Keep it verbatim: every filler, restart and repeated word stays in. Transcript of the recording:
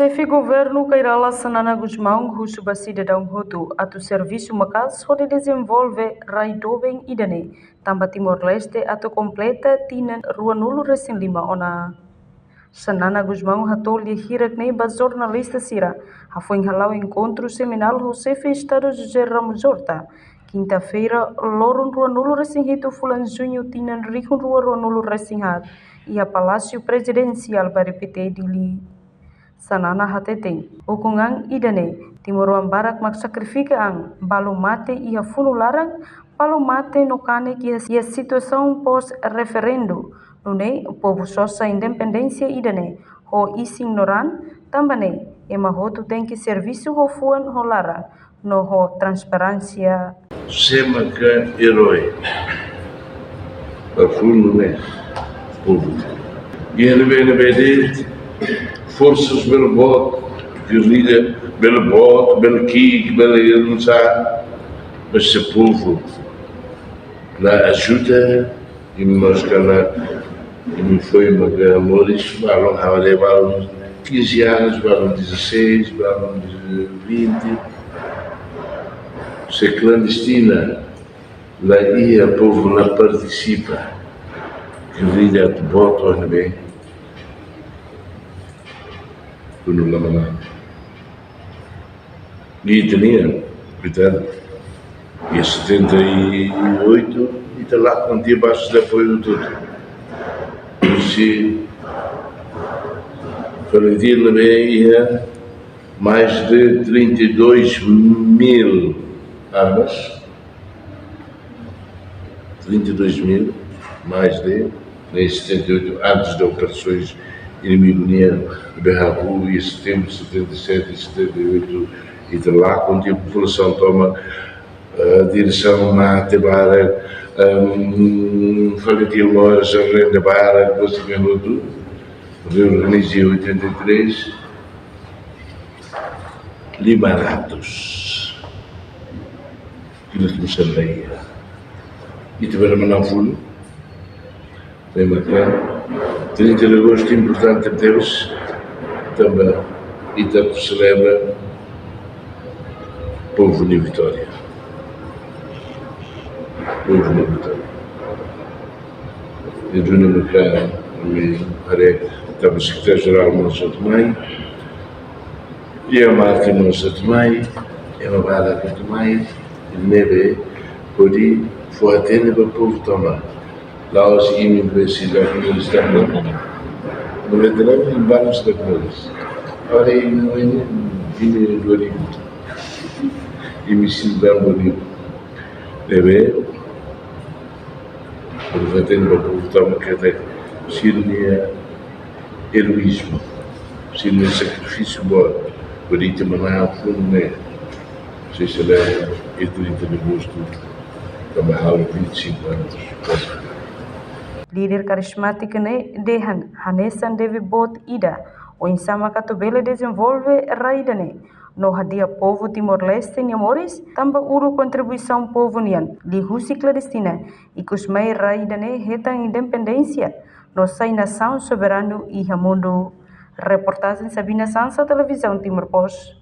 Xefe Governu Kay Rala Xanana Gusmão husu ba sidadaun hotu atu servisu maka'as hodi dezenvolve rai doben ida-ne'e, tanba Timor-Leste atu kompleta tinan ruanulu-resin-lima ona. Xanana Gusmão hato'o lia hirak-ne'e ba jornalista sira, hafoin hala'o enkontru seminál ho Xefe Estadu José Ramos Horta, kinta-feira, loron ruanulu-resin-hitu fulan Juñu tinan rihun rua ruanulu-resin-haat, iha Palásiu Prezidensiál Bairru Pité, Dili. Xanana hateten, ukun an ida-ne'e, timoroan barak mak sakrifika an, balu mate iha funu laran, balu mate no kanek iha, iha situasaun pós-referendu, nune'e povu sosa independénsia ida-ne'e ho isin no raan, tanba ne'e ema hotu tenke servisu ho fuan ho laran no ho transparénsia. Sé maka erói ba funu ne'e? Povu. I ne'ebé, ne'ebé de'it, forsas bele boot, gerrilla bele boot, bele ki'ik, bele nusá, mas se povu la ajuda, imi mós kala, imi foin maka moris, balun ha'u haree balun kinze anos, balun dezasseis, balun vinte. Se klandestina la iha, povu la partisipa, gerrilla atu boot ona be, kuandu la manán. Ita-nia, ita, iha setenta e oito, ita lakon tiha bases de apoiu hotu-hotu. Se Florentino ne'e iha mais de trinta e dois mil armas, trinta e dois mil, mais de, em setenta e oito, antes de operações inimigo nian, B H U, em setembro de setenta e sete e setenta e oito, ita lakon tiha, populasaun toma, eh, diresaun mate barak, ehm, Florentino Moras, rende barak, José Venuto, reorganiza em oitenta e três, lima ratus. Kila tu sendai. Ita bele manán funu. Ne'e maka trinta de agosto importante tebes, tanba ita selebra povu nia vitória. Povu nia vitória. I duni maka, ami haree, tanba Sekretáriu-Jerál mós atu mai, iha Martin mós atu mai, iha Mabara atu mai, ne'ebé hodi fó-hatene ba povu tanba la'ós imi be seidauk moris tan. Noventa e nove imi balu seidauk moris. Agora imi, imi, imi dua ribu. Imi seidauk moris. Ne'ebé, hodi fó-hatene ba povu tanba katak sira-nia eroízmu, sira-nia sakrifísiu boot, hodi ita manán funu ne'e, sei selebra iha trinta de agosto, tanba halo vinte e cinco anos. Líder karizmátiku ne'e dehan hanesan deve boot ida, oinsá maka atu bele dezenvolve rai ida-ne'e, no hadi'a povu Timor-Leste nia moris, tanba uluk kontribuisaun povu nian, liuhusi klandestina, ikus mai rai ida-ne'e hetan independénsia, no sai nasaun soberanu iha mundu. Reportajen Sabina Sansa, Televizaun Timor Post.